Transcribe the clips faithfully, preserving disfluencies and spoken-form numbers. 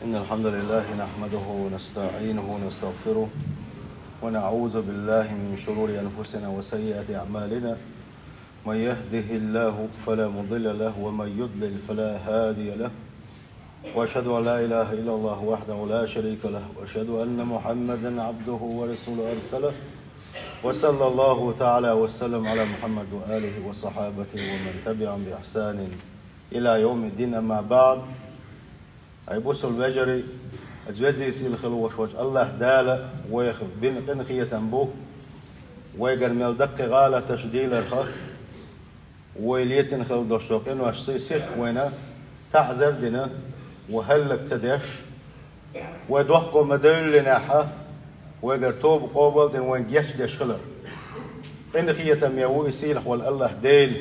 إن الحمد لله نحمده ونستعينه ونستغفره، ونعوذ بالله من شرور أنفسنا وسيئات أعمالنا. من يهده الله فلا مضل له، ومن يضلل فلا هادي له. وأشهد أن لا إله إلا الله وحده لا شريك له، وأشهد أن محمدا عبده ورسوله أرسله. وصلى الله تعالى وسلم على محمد وآله وصحابته ومن تبعهم بإحسان إلى يوم الدين، أما بعد. Ай бусалба вежарий, аз везийсийла хила волуш волчу Аллаха Дала вайх бина къинхетам бу, вайгара мел даккхий гӀалаташ дийларх, вай летина хила долуш долу къинош сий сиха вайна таӀзар а дина, вай хӀаллак ца деш, вай дохко ма девллинехьа, вайгара тоба къобал а дина, вайн гечдеш хилар. Къинхетаме ву и сийлахь волу Аллаха Дела.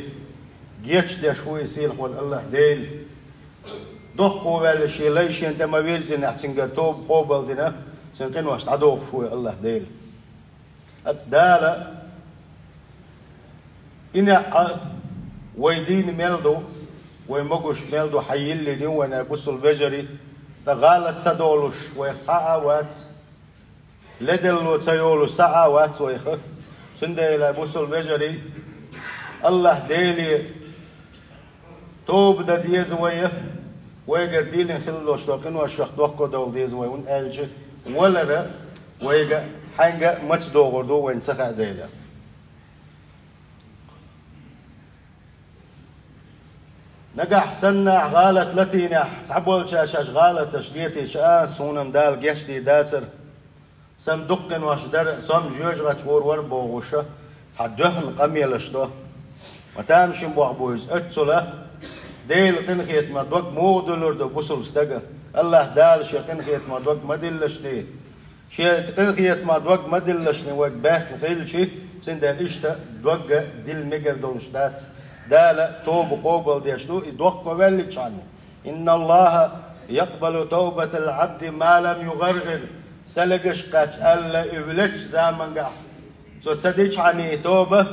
Гечдеш ву и сийлахь волу Аллаха Дела. Дохко ваьлла шен лай шен тӀе ма вирзинехь, цуьнгара тоба къобал а дина, цуьнан къинош дӀадохуш ву и Аллаха Дела. Аца Дала и неӀ а вай дийна мел ду, вай могуш мел ду, хьан йиллина ю вайна бусалба вежарий, ткъа гӀалат ца долуш вайх цхьа а вац, ледарло ца йолуш схьа а вац вайх. Цундела бусалба вежарий, Аллаха Деле тоба дан деза вай, вайгара дийлина хила долуш долу къиношех дохко довла деза вай, хӀунда аьлча валара вайга хьаьнга а маца догӀур ду вайна ца хаьа дела. Нагахь санна ахь гӀалат латийнехь, цхьаболчара шаьш гӀалаташ летийча, а, суна-м Дала гечдийр дацара, сан дуккха къинош дара, со-м жоьжахати гӀур вара бохуша, цхьа доьхна къамелаш до. Ма тамашийна бохь бу иза, оццула Делан къинхетамах дог муха дуьллур ду бусалба стага? Аллаха Дала шен къинхетамах дог ма диллалаш де. Шен къинхетамах дог ма диллалаш де вайга баьхна хилча, цундела иштта дог а дилла мегар долуш дац. Дала тоба къобал деш ду и дохко ваьлличхьана. «Инна Аллаха якъбалу тавбатал Ӏабди ма лам югӀаргӀир». Салагаш кхаьчча аьлла, и веллачу замангахь цо ца дичхьана и тоба,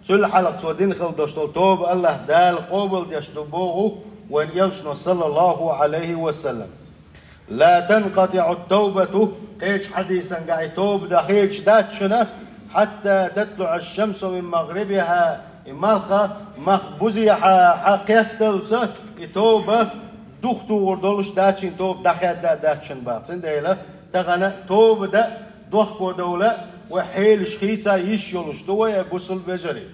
цул хьалха цо дина хила долуш долу тоба Аллаха Дала къобал деш ду боху вайн элчано, саллаллаху Ӏалайхи ва саллам. «Ла танкъатиӀу тавбату», кхечу хьадисангахь и тоба дан хеташ дац шуна, «хьатта татлуӀа шамсу мин магърибиха», и малх мах бузехьа хьан кхетталца и тоба духтухур долуш дац шуна, тоба дӀахаьдда а дац шуна бах. Цундела тахана тоба дан а, дохко довла а вай хьелаш хийца йиш йолуш ду вай, ай бусалба вежарий.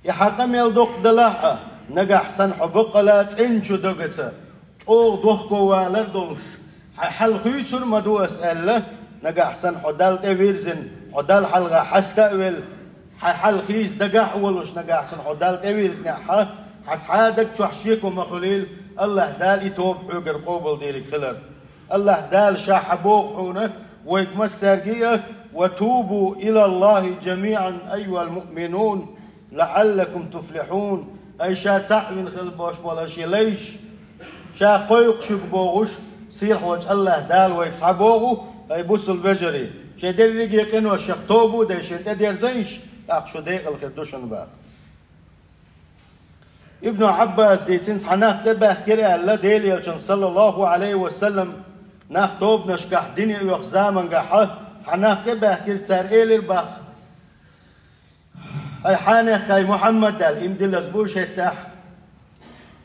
И хьан къамел доккха далахь а, нагахь санна хьо баккъала цӀеначу дагаца чӀогӀа дохко валар а долуш, хьайн хьал хуьйцур а ма ду ас аьлла, нагахь санна хьо Далла тӀевирзина, хьо Далла хьалха хьаста а велла, хьайн хьал хийца дагахь а волуш, нагахь санна хьо Далла тӀевирзинехь, хьан цхьа а даг чохь шеко ма хуьлийла, Аллаха Дала и тоба хьоьгара къобал дийриг хилар. Аллаха Дала Ша хьан боху хьуна, вайга массаьрга а: «Ва тубу илаллахи жамиӀан, айюхал муъминун, лаӀаллакум туфлихьун». Ай Ша цхьаъ вина хила бош болу шен лайш, Ша кхойкху шуьга бохуш, сийлахь волчу Аллаха Дала вайга схьабоху, ай бусалба вежарий, шайн дерриге къиношех тоба а деш, шен тӀедерзийша, тӀаккха шу декъала хир ду шуна бах. Ибн Ӏаббаса дийцина, цхьа нах тӀебаьхкира аьлла, Делан элчанна, саллаллаху Ӏалайхи ва саллам, нах тобанашкахь дин а оьху замангахьа, цхьа нах тӀебаьхкира, цара элира бах: «Ай хьанех, ай Мухьаммад», аьлла, им диллаза бу уьш хӀеттехь.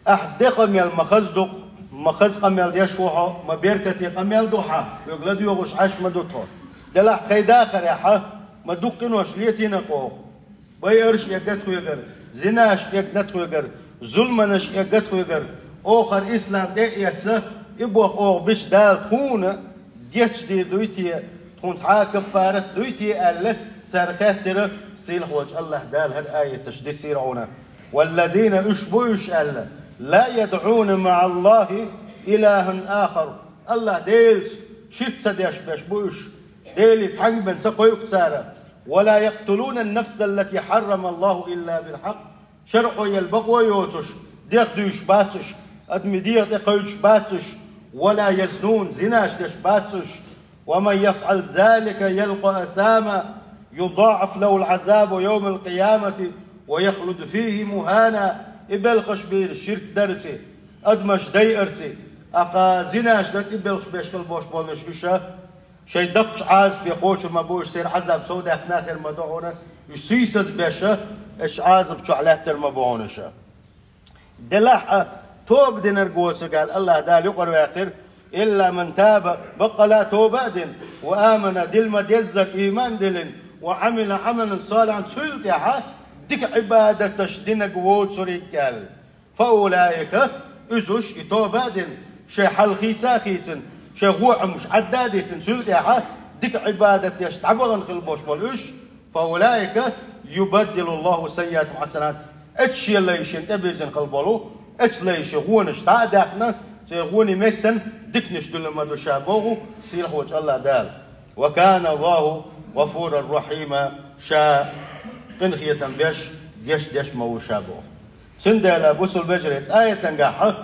«Ахь де къамел ма хаза ду-кх, ма хаза къамел деш ву хьо, ма беркате къамел ду хьан, хьоьга ладоьгӀуш Ӏаш ма ду тхо. Делахь тхайн дахарехьа, ма дуккха къинош летийна-кх оха. Байарш эгна тхоьгара, зинаш эгна тхоьгара, зуламанаш эгна тхоьгара, оха хӀара ислам тӀе а эцна, и боху оха биша Дала тхуна гечдийр дуй те, тхуна цхьа а каффарат дуй те», аьлла, цара хаьттира, сийлахь волчу Аллаха Дала хӀара аяташ дисийра хьуна: «Валлазина», уьш бу уьш аьлла, «ла ядӀуна маӀаллахи илахан ахар». Аллаха Делаца ширк ца деш берш бу уьш. Деле цхьаьнгбен ца кхойкху цара. «Ва ла якътулуна ан-нафса аллати хьаррама Аллаху илла билхьакъ». ШарӀо елла бакъо йоцуш, дегӀ дуьйцуш бац уьш, адамийн дегӀа тӀе кхуьйтуш бац уьш. «Ва ла язнун», зинаш деш бац уьш. «Ва ман яфӀал залика ялкъа асама, юдаӀаф лахул Ӏазабу явмал къиямати ва яхлуд фихи мухана». И белхаш бийра ширк дарци, адамаш дайарци, ТӀаккха зинаш дан тӀебелхаш беш хила болуш болнуш уьш, шайн даккхачу Ӏазапе кхочур ма бу уьш, церан Ӏазап сов даьккхина хир ма ду хьуна, уьш сийсаз беш, уьш Ӏазап чохь лаьттар ма бу хьуна уьш. Делахь а тоба динарг воцург аьлла, АллахӀ Дала юкъара ваьккхира: «Илла ман таба», баккъала тоба а дина, «ва амана», дилла ма-деззара ийман а диллина, «ва Ӏамила Ӏамалан салихьан», цул тӀаьхьа дика Ӏибадаташ динарг воцург аьлла. «Фа улаика», иза уьш, и тоба а дина, шайн хьал хийца а хийцина, шайн гӀо Ӏамаш Ӏадда а диттина, цул тӀаьхьа дика Ӏибадат деш дӀабахана хила болуш болу уьш, «фа улаика юбаддилу Аллаху саййиатихим хьасанат», эцу шен лайшна тӀебирзина хила болу, эцу лайшна гӀонаш дӀа а даьккхина, церан гӀоне меттана диканаш дуьллур ма ду ша боху сийлахьчу АллахӀ Дала. «Ва кана Аллаху гӀафуран рахьима», ша къинхетам беш, гечдеш ма ву ша боху. Цундела, бусалба вежарий, цу аятангахь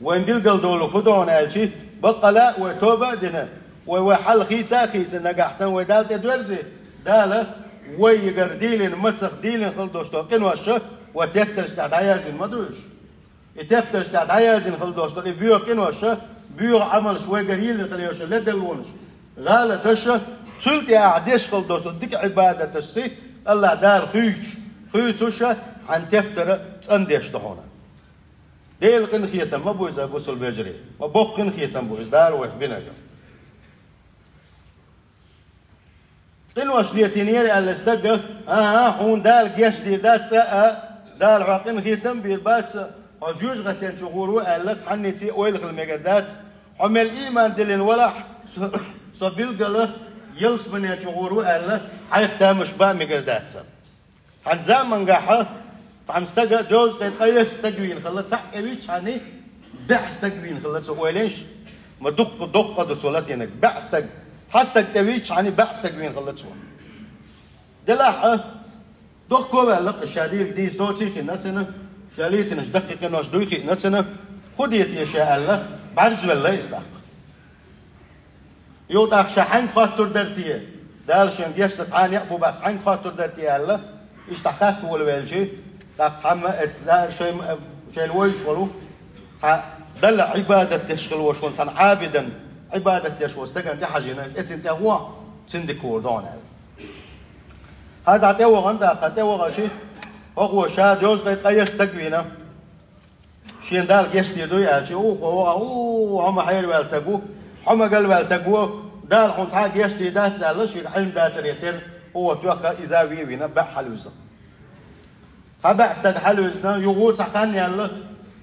вайн билгал долу хӀун ду хьуна аьлчи, баккъала а вай тоба а дина, вай вай хьал хийца а хийцина, нагахь санна вай Далла тӀедоьрзи, Дала вайгара дийлина, мацах дийлина хила долуш долу къинош вай тептарш тӀехь дӀаяздина ма ду уьш. И тептарш тӀехь дӀаяздина хила долуш долу и боьха къинош, боьха Ӏамалш вайгара йиллина хила йолуш ледарлонаш, гӀалаташ, цул тӀаьхьа деш хила долуш долу дика Ӏибадаташ си, АллахӀ Дала хуьйцуш, хуьйцуш, хьан тептар цӀандеш ду хьуна. Делан къинхетам ма бу иза, бусалба вежарий, ма боккха къинхетам бу иза Дала вайх бинарг. Къинош летийнера аьлла стага, аха, хьуна Дала гечдийр дац, цкъа а Дала хьох къинхетам бийр бац, хьо жоьжахатен чу гӀур ву аьлла, цхьанница а ойла хила мегар дац. Хьо мел ийман диллина валахь, со, со билггала ялсаманен чу гӀур ву аьлла, хьайх тамаш бан мегар дац. Цхьана замангахь цхьана стага, дезткъе ткъайесна стаг вийна хилла, цхьаъ тӀевиччхьана баьӀ стаг вийна хилла цо, ойла йиш, ма дуккха доккха ду цо латийнарг, баьӀ стаг. Цхьа стаг тӀевиччхьана баьӀ стаг вийна хилла цо. Делахь а, дохко а ваьлла-кх ша дийриг дийца доций хиъна цунна, ша летийнарш даккхий къинош дуй хиъна цунна, хӀун де те ша аьлла, бӀаьрзвелла иза тӀаккха. Юха тӀаккха ша хьаьнга хоттур дара те? Дала шен гечдан цхьа а некъ бу бац, хьаьнга хоттур дара те аьлла, иштта хатта волавелча, тӀаккха цхьамма а эцна шайн, шайна вовзаш волу, цхьа Далла Ӏибадат деш хила волуш волу цхьана Ӏабидан, Ӏибадат деш волу стагана тӀехьажийна, иза эцна тӀе гӀо, цуьнан дика хуур ду хьуна аьлла. ХӀара дӀа тӀевахана тӀаккха, тӀевахачи, хӀокхо ша дезткъе ткъайесна стаг вийна. Шена Дала гечдийр дуй аьлча, у, хӀокхо ваха, у, хьо ма хьераваьлла стаг ву, хьо ма галваьлла стаг ву, Дала хьуна цхьа а гечдийр дац аьлла, шега Ӏилма дацаре терра, хӀокхо тоьхна иза а вен а вийна, баьӀ хьалавуьзна. Цхьа баьӀ стаг хьалавуьзна, юха цхьа хан яьлла,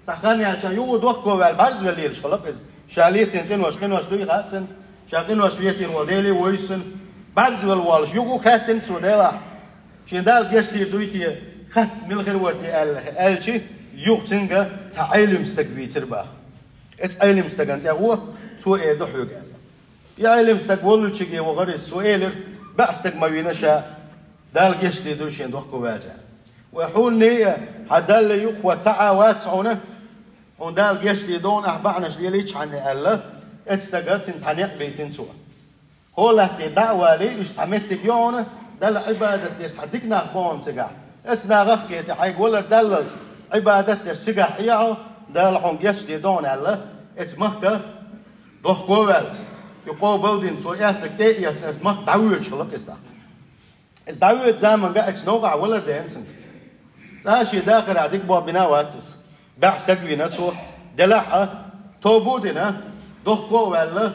цхьа хан яьлча, юха дохко а ваьлла, бӀаьрзвелла лелаш хилла-кх иза. Ша летийна къинош, къинош дуй хаьа цунна, ша къинош летийна волу Деле а вовза цунна, бӀаьрзвелла воллуш, юха хаьттина цо Делахь. Шен Дала гечдийр дуй те, хатта мила хир вара те аьлла, аьлчи, юха цуьнга цхьа Ӏелим стаг вийцира боху. Эцу Ӏелим стагана тӀе гӀо, цо эр ду хьоьга аьлла. И Ӏелим стаг воллучуьнга вахара иза, цо элира, баьӀ стаг ма вийна ша, Дала гечдийр дуй шена дохко ваьлча. Вай хьуна а, хьан Далла юкъахо цхьа а вац хьуна, хьуна Дала гечдийр ду хьуна, ахь бахьанаш лелийчхьана аьлла, эцу стага цуьнан цхьа некъ бийцина цо. ХӀокху латте дӀа а валий, уьш цхьа меттиг ю хьуна, Далла Ӏибадат деш цхьа дика нах бу хьуна цигахь. Эцу нахах а кхета, хьайга валар даллалц, Ӏибадат деш цигахь Ӏехьо, Дала хьуна гечдийр ду хьуна аьлла, эцу махка дохко а ваьлла, и къобал а дина, цо эцциг тӀе а эцна, эцу махка дӀавоьдуш хилла-кх иза тӀаккха. Иза дӀавоьду заманга эцу новкъахь валар деана цуьнан. Цкъа а шен дахарехь дика болх бина а вац иза. БаьӀ стаг вийна цо, делахь а, тоба а дина, дохко а ваьлла,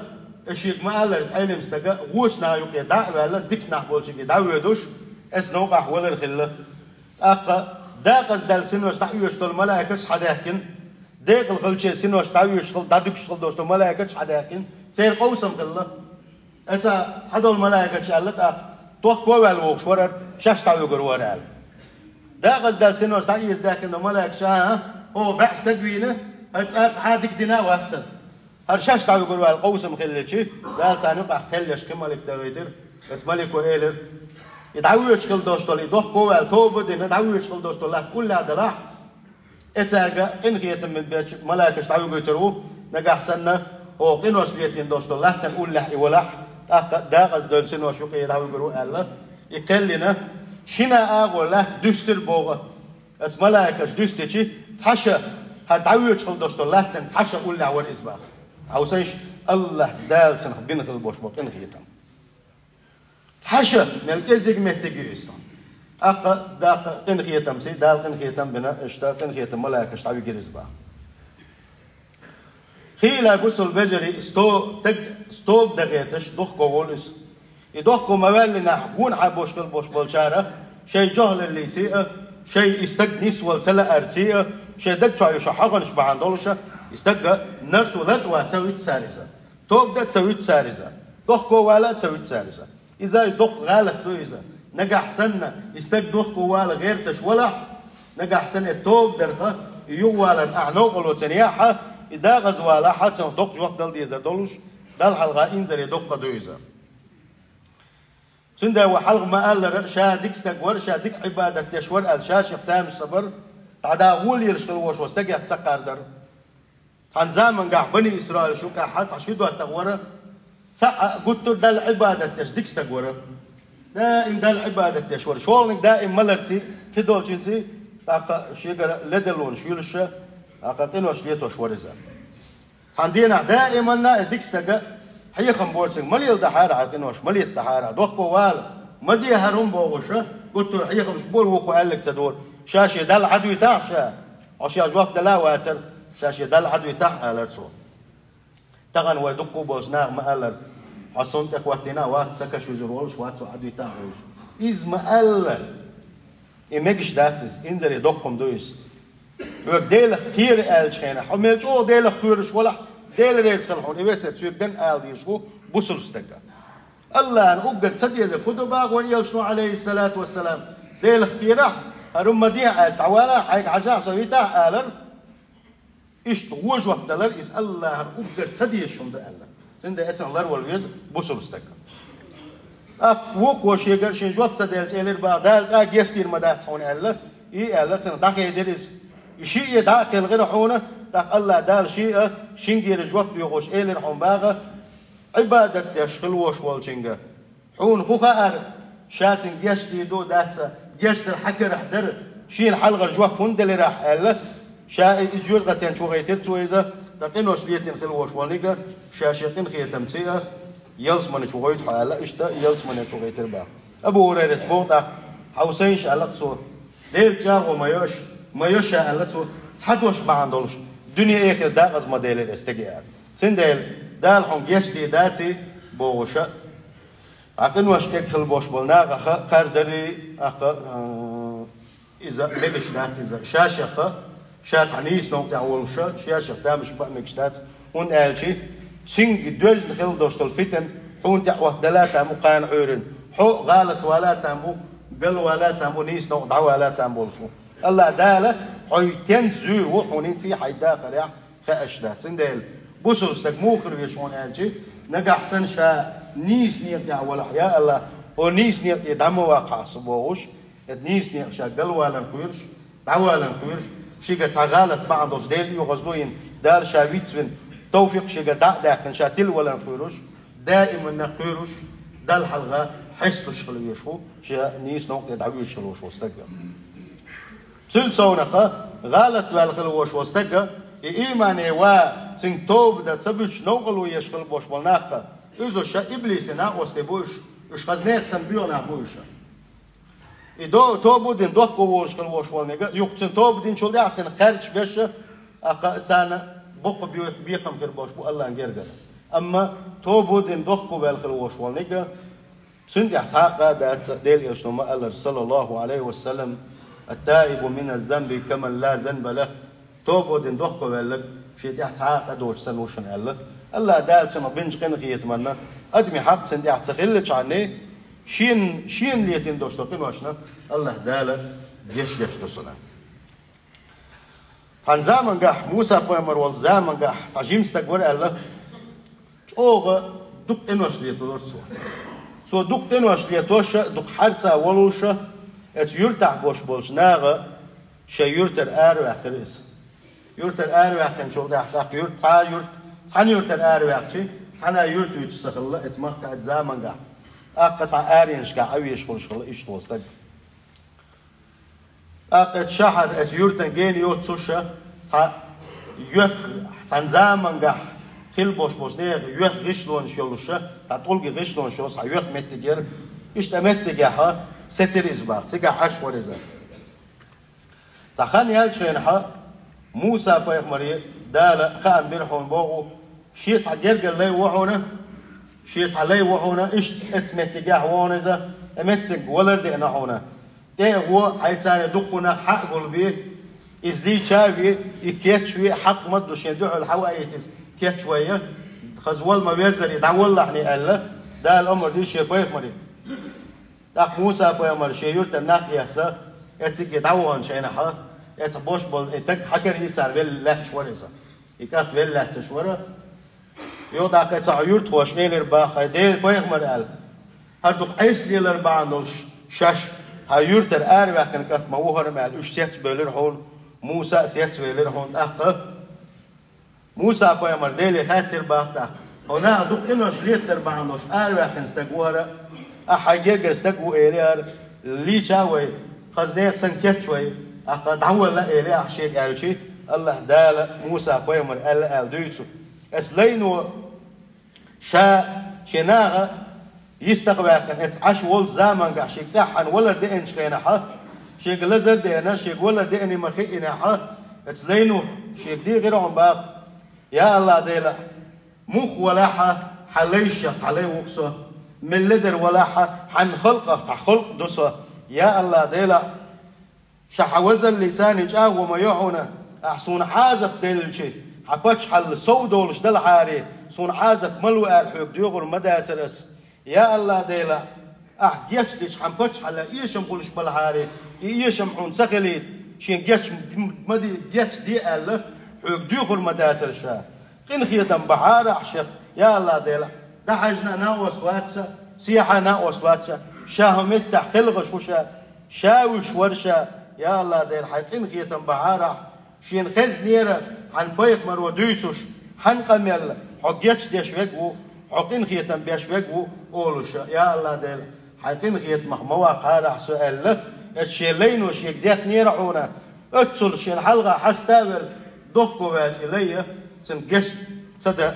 и шега ма-аллара, иза Ӏелим стага, вочу наха юкъе дӀа а ваьлла, дика нах болчуьнга дӀавоьдуш, эцу новкъахь валар хилла. ТӀаккха декъаздаьлла синош дӀаоьшуш долу малайкаш схьадаьхкина, декъала хиллачеран синош дӀаоьшуш хила, дӀадуьгуш хила долуш долу малайкаш схьадаьхкина, церан къовсам хилла. Эцу цхьадолу малайкаша аьлла тӀаккха, дохко а ваьлла вогӀуш вара хӀара, шаьш дӀавуьгур вара аьлла. Декъаздаьлла синош дӀаэца даьхкина долу малайкаша, а, хӀокхо баьӀ стаг вийна, хӀара цкъа а цхьа а дика дина а вац цуьнан. ХӀара шаьш дӀавуьгур ву аьлла къовсам хиллачи, Дала царна юкъахь кхел еш кхин малик дахийтира. Эцу малико элира: «И дӀавоьдуш хила долуш долу, и дохко а ваьлла, тоба а дина, дӀавоьдуш хила долуш долу латта уллехь далахь, и цаьрга къинхетам бечу малайкаша дӀавуьгуьйтур ву, нагахь санна, хӀокху къинош летийна долуш долу латтана уллехь и валахь, тӀаккха декъаздаьлла синош юкъе дӀавуьгур ву», аьлла, и кхел йина, шина агӀор латта дуьстира боху. Эцу малайкаша дуьстичи, цхьа ша, хӀара дӀавоьдуш хила долуш долу латтана цхьа ша уллехь вара иза боху. Хьовсийша, АллахӀ Дала цунах бина хила болуш бу къинхетам. Цхьа ша мел кӀеззиг меттиг ю иза. ТӀаккха даккха къинхетамций, Дала къинхетам бина, иштта къинхетам малайкаш дӀавигира иза баха. Хийла бусул вежарий, сто-, таг-, стобда гӀерташ, дохко волу иза. И дохко ма ваьллинехь, гонахьа бошкал бош болчара, шайн жохлаллийций а, шайн и стаг нисвала ца лаарций а, шайн даг чохь ю шо хьагӀанаш бахьана долуша, и стагга нарту латӀа ца вуьту цара иза. Тобда а ца вуьту цара иза. Дохко вала а ца вуьту цара иза. Иза и доккха гӀалат ду иза. Нагахь санна, и стаг дохко вала гӀерташ валахь, нагахь санна, и тобдарха, и юхавалар ахь новкъарло ца нехьа, и дагӀаза валахьа, цунах доккха жоп дала дезар долуш, Далла хьалха инзаре доккха ду иза. Цундела вай хьалха ма-аллара, ша дика стаг вара, ша дика Ӏибадат деш вара аьлла, ша шех тамаш ца бара, дӀадагӀо лелаш хила вош ван стагех ца кхардара. Цхьана замангахь Бани Исраил шукахьа цхьа ши доттагӀа вара, цхьаъ гуттар Далла Ӏибадат деш дика стаг вара. Даим Далла Ӏибадат деш вара. ШолгӀаниг даим маларций, кхидолчуьнций, тӀаккха шегара ледарлонаш юьлуша, тӀаккха къинош летош вара иза. Цхьана дийнахь даиманна и дика стага хьехам бора цуьнга, ма леладахьара хьайн къинош, ма летадахьара, дохко вала, ма дехьара хӀума бохуша, гуттар хьехамаш бора вукхо аьллиг ца дора. Ша шен Далла Ӏадуьйтахьа ша, хьо шен жоп дала а вацара, ша шен Далла Ӏадуьйтахьа, алара цо. Тахана вай дуккха а болчу наха ма-аллара, хьо сунна тӀе хӀоттийна а вац, са каш вуьзур волуш вац, хьо Ӏадуьйтахьа волуш. Иза ма-алла. И мегаш дац иза, инзаре доккхум ду иза. Хьоьга Делах кхера аьллачу хенахь, хьо мел чӀогӀа Делах кхоьруш валахь, Дела реза хила хьуна, и весет соьга дан ала дезаш ву бусулба стага. АллахӀна уггар ца деза хӀун ду боху вайн элчано, Ӏалайхиссалату вассалам, Делах кхерахь, хӀара хӀума ма дехьа аьлча, дӀавала, хьайга хьажахь, со витахь алар. Иштта вон жоп далар иза АллахӀна уггар ца дезаш хӀума ду аьлла. Цундела эцна ларвала веза бусулба стаг. ТӀаккха вукхо шегара шен жоп ца делча элира боху, Дала цкъа а гечдийр ма дац хьуна аьлла, и аьлла, цунах дӀахедира иза. И шиъ а дӀа а кхелхира хьуна, тӀаккха АллахӀ Дала шиъ а, шингера жоп доьхуш элира хьуна боху, Ӏибадат деш хила вош волчуьнга. Хьуна хӀун хаьара, ша цуьнга гечдийр ду а дац а, гечдар хьан карахь дара, шена хьалхара жоп хӀунда делира ахь аьлла, ша и, и жоьжахатен чу гӀайтира цо иза, ткъа къинош летийна хила вош волниг а, ша шен къинхетамций а, ялсамане чу гӀойту хьо аьлла, иштта ялсамане чу гӀайтира боху. Абу ХӀурайрас боху тӀаккха, хьовсийша аьлла цо, Делан чӀагӀо ма йо аша, ма йо ша аьлла цо, цхьа дош бахьана долуш, дуьне-эхарт дакъаза ма делира и стаге аьлла. Цундела, Дала хьуна гечдийр даций, бохуша, Ткъа къинош кегий хила бош болу нахаха кхардарий, тӀаккха, а, иза мегаш дац иза. Ша-шеха, ша цхьа нийса новкъа тӀехь волуша, ша-шех тамаш бан мегаш дац. ХӀунда аьлча, цуьнга доьжна хила долуш долу фитан хьуна тӀехь хӀоттадала а там бу кхана Ӏуьйранна. Хьо гӀалат вала а там бу, галвала а там бу, нийса новкъа дӀавала а там болуш ву. АллахӀ Дала хьо тенца зуьйр ву хьуна цӀий хьайн дахарехь, хууш дац. Цундела бусулба стаг муха хир веза хьуна аьлча, нагахь санна ша нийса некъа тӀехь валахь, я АллахӀ, хӀо нийса некъа тӀе дӀа ма ваккхахь со бохуш, хӀета нийса некъа ша галваларна кхоьруш, дӀаваларна кхоьруш, шегара цхьа гӀалат бахьана долуш Дела оьгӀаз ло йина, Дала ша вицвина, товфикъ шегара дӀа а даьккхина, ша тилаваларна кхоьруш, даиманна кхоьруш, Далла хьалха хьесталуш хила везаш ву, ша нийса новкъа тӀе дӀавуьйжуш хила волуш волу стаг. Цуьнан совнаха гӀалат ваьлла хила вош волу стага, и иймане ва цуьнга тоба дан ца буьтуш новкъарло еш хила бош болу нахха, иза ша иблисан накъостий бу уьш, уьш хаза нехан санна боьха нах бу уьш. И до-, тоба дина дохко волуш хила вош волу нега, юха цуьнан тоба динчул тӀаьхьа цуьнан кхаьрдаш беша, тӀаккха царна боккха бе-, бекхам хир болуш бу Аллан гергара. Амма тоба дина дохко ваьлла хила вош волу нега, Цуьнан тӀехь цхьа а къа а дац, Делан Элчано ма-аллара, саллаллаху Ӏалайхи ва саллам, «Ат-таибу мина з-занби каман ла занба лах». Тоба дина дохко ваьлларг шен тӀехь цхьа а къа доцуш санна ву шуна аьлла. АллахӀ Дала цунах бинчу къинхетаманна, адамийн хьакъ цуьнан тӀехь ца хиллачхьана, шена, шена летийна долуш долу къиношна АллахӀ Дала гечдеш ду цунна. Цхьана замангахь, Муса-пайхамар волу замангахь, цхьа жима стаг вара аьлла, чӀогӀа дукха къинош летора цо. Цо дукха къинош летоша, дукха харца волуша, оцу юьртахь бош болчу наха шайн юьртара араваьккхира иза. Юьртара араваьккхинчул тӀаьхьа тӀаккха юьрт, цхьа а юьрт, цхьана юьртара араваьккхичи, цхьана а юьрт вуьйцуш ца хилла оцу Маккан замангахь. ТӀаккха цхьа аренашкахь Ӏан везаш хуьлуш хилла иштта волу стаг. ТӀаккха оцу шахьар, оцу юьртан гена йоццуша, цхьа йоьхна, цхьана замангахь хила болуш болчу нехан юьхь гӀишлонаш йолуш, цхьа тӀулгийн гӀишлонаш йолуш цхьа юьхь меттиг яра. Иштта меттигехь сецира иза боху, цигахь Ӏаш вара иза. Цхьа хан яьллачу хенахь Муса-пайхамаре Дала хаам бира хьуна боху, шен цхьа гергара лай ву хьуна, шен цхьа лай ву хьуна, иштта эцу меттигехь ву хьуна иза, и меттиг валар а деана хьуна. ТӀе а гӀо, хьайца дуккха нах хьа а гулбе, иза лийча а ве, и кечве, хьакъ ма ду шен дуьхьал хьаваийта иза кечвай, хаза вала ма веззара и дӀаваллахьний аьлла, Дала омра дира шен пайхамаре. ТӀаккха Муса-пайхамар шен юьртара нах а эцна, эциге дӀаваханчу хенахь, эцхьа бош болу и стаг хьакара йийцара велла лаьтташ вара иза. И кӀант велла лаьтташ вара. Юха тӀаккха цхьа юьртахоша элира боху, хьайн Делан пайхамар аьлла, хӀара дукха Ӏеса лелар бахьана долуш шаьш хьайн юьртара араваьккхина кӀант ма ву хӀара аьлла, уьш сецбевлира хьуна, Муса а сецвелира хьуна тӀаккха. Муса-пайхамар Деле хаьттира боху тӀаккха, хьо наха дукха къинош летар бахьана долуш араваьккхина стаг ву хӀара, ахьа хьайн гергара стаг ву элира, лийча а вай, хаза нехан санна кечвай, ахьа дӀавалла а элира ахьа шега аьлча, АллахӀ Дала Муса-пайхамар аьлла аьлла дуьйцу. Эцу лайно ша шен наха йистах ваьккхина, эцу Ӏаш волчу замангахь шега цӀеххьана валар деанчу хенахь, шега лазар а деана, шега валар деана ма хиъинехь, эцу лайно шега дийхира хьуна боху: «Я АллахӀ Дела, муха валахь а, хьан лайшех цхьа лай ву-кх со, мел ледара валахь а, хьан халкъах цхьа халкъ ду со. Я АллахӀ Дела, ша хьан вазаллица чӀагӀо ма йо хьуна, ахьа суна Ӏазап деллачи, хьан паччахьалла сов долуш далахьара, суна Ӏазап ма ло аьлла хьоьга доьхур ма дацара ас. Я АллахӀ Дела, ахьа гечдича хьан паччахьалла эшам хуьлуш балахьара, и эшам хьуна ца хилийта, шен геч ма де, гечде аьлла, хьоьга доьхур ма дацара ша. Къинхетам бахьара ахьа шех, я АллахӀ Дела, дӀахьаьжна а накъост вац ша, сехьа а накъост вац ша, ша хӀун меттехь кхелхаш ву ша, ша вуьш вара ша, я АллахӀ Дела, хьайн къинхетам бахьара ахьа, шена хезнера хьан пайхамаро дуьйцуш, хьан къамел хьо гечдеш верг ву, хьо къинхетам беш верг ву олуш, я АллахӀ Дела, хьайн къинхетамах ма ваккхара ахьа со аьлла, эцу шен лайно шега дехнера хьуна, оццул шена хьалха хьаста а велла, дохко ваьлча и лай, цунна геч ца дан,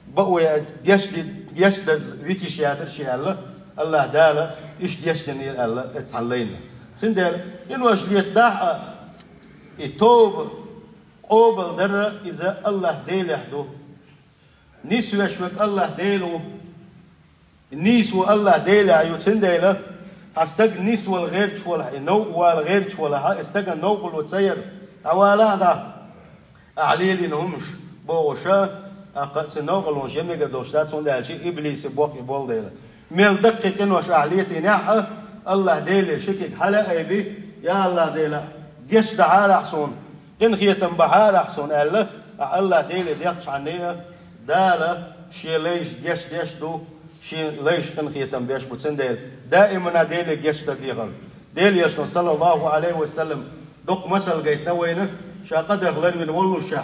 бакъо яц, гечди-, гечдаза витийша яцара шен аьлла, АллахӀ Дала иштта гечдинера аьлла эцу цхьана лайна. Цундела къинош летадахь а, и тоба къобалдар иза АллахӀ Делехь ду. Нисвеш верг АллахӀ Дела ву. Нийса ву АллахӀ Делехь ю, цундела цхьа стаг нисвала гӀерташ валахь, и новкъа вала гӀерташ валахь, и стагана новкъарло ца яра, дӀавалахь а дӀа, ахьа лелийна хӀуманаш бохуш, тӀаккха цуьнан новкъарлонаш я мегар долуш дац, хӀунда аьлча иблисан боккха болу дела. Мел даккхий къинош ахьа летийнехь а, АллахӀ Деле ши куьг хьала а айбина, я АллахӀ Дела, гечдахьара ахьа суна, къинхетам бахьара ахьа суна аьлла, ахьа АллахӀ Деле дехчахьана а, Дала шен лайш гечдеш а ду, шен лайш къинхетам беш а бу. Цундела даимана Деле гечдар дехар. Делан Элчано, саллаллаху Ӏалайхи ва саллам, доккха масал гайтина вайна, ша къадарх ларвина воллушехь,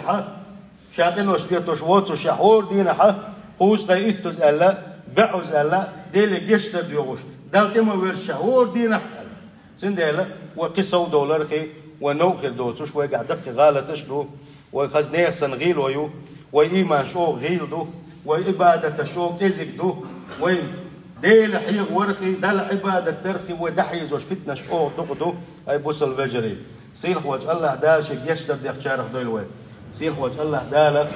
ша къинош летош воццушехь, хӀора дийнахь, кхузткъе иттаза аьлла, бӀозза аьлла, Деле гечдар доьхуш, Далла тӀе ма воьрзушехь, хӀора дийнахь аьлла. Цундела вай кхин сов довларх, вай новкъа хир доцуш, вайгахь даккхий гӀалаташ а ду, вай хаза нехан санна гӀийло ю, вай ийман чӀогӀа гӀийла ду, вай Ӏибадаташ чӀогӀа кӀезиг ду, вай Дела хьехаварх, Далла Ӏибадат дарх вай дӀахьийзош фитнаш чӀогӀа дукха ду, ай бусалба вежарий. Сийлахьволчу АллахӀ Дала шен гечдар дехначарах дойла вай. Сийлахьволчу АллахӀ Дала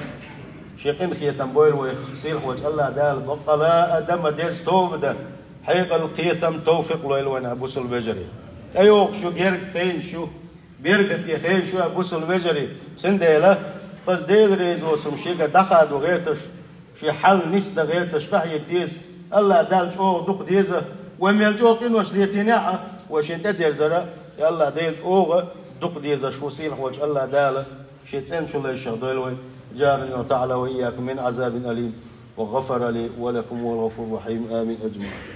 шен къинхетам бойла вайх. Сийлахьволчу АллахӀ Дала баккъала а дан ма деза тоба дан, хьекъал, кхетам, товфикъ лойла вайна, бусалба вежарий. ТӀейогӀуш ю, герга хенаш ю, берга тӀе хенаш ю, бусалба вежарий. Цундела хаза Дела реза воцург шегара дӀахадо гӀерташ, шен хьал нисдан гӀерташ къахьега деза. АллахӀ Далла чӀогӀа дукха деза. Вай мел чӀогӀа къинош летийнехь а, вай шен тӀедерзар а, и АллахӀ Дела чӀогӀа дукха дезаш ву. Сийлахьволчу АллахӀ Дала шен цӀена чулайшех дойла вай. أجارني الله تعالى وإياكم من عذاب أليم، وغفر لي ولكم، وهو الغفور الرحيم. آمين أجمعين.